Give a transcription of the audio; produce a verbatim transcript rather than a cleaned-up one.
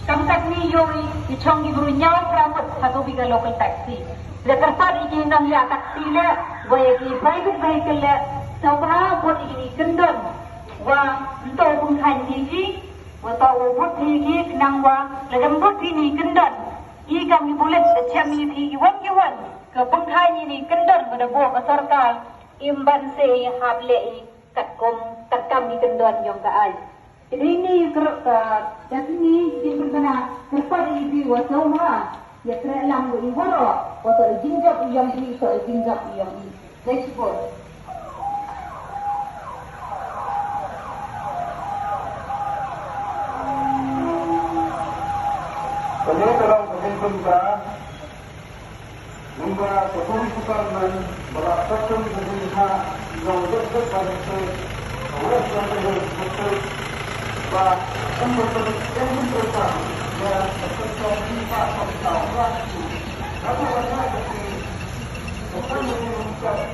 Kam katni ïohi ki chong ki bru ñiaw phra ngut ha kawei ka local taxi. La kyrpad ïa ki nongïaid taxi leh wa ïa ki private vehicle leh, sngewbha bud ïa kine ki kyndon wa ym to u pynkheiñ ïa ki, wa to u bud ïa ki khnang wa lada ym bud ïa kine ki kyndon, i kam ki pulit da shem ïa ki ki wan ki wan ka pynkheiñ ïa kine ki kyndon wa da buh ka sorkar, im ban sa hap leh i katkum katkam ki kyndon jong ka aiñ. Te dei ne ka, ka, ka kine ki pynbna kyrpad ïa phi wa sngewbha ïatrei lang wa i waroh, wa to i jingjop i yong i, to i jingjop i yong i. Dei shibun. Kane ka long ka jingpynbna Nangta ka Police Department ba la pynshong ka jingïakhun jong u District Magistrate ka West Jaintia Hills District ba ym pynshong ïa ka jingpynshong ïa ka pynshong jingpynshong ïa ka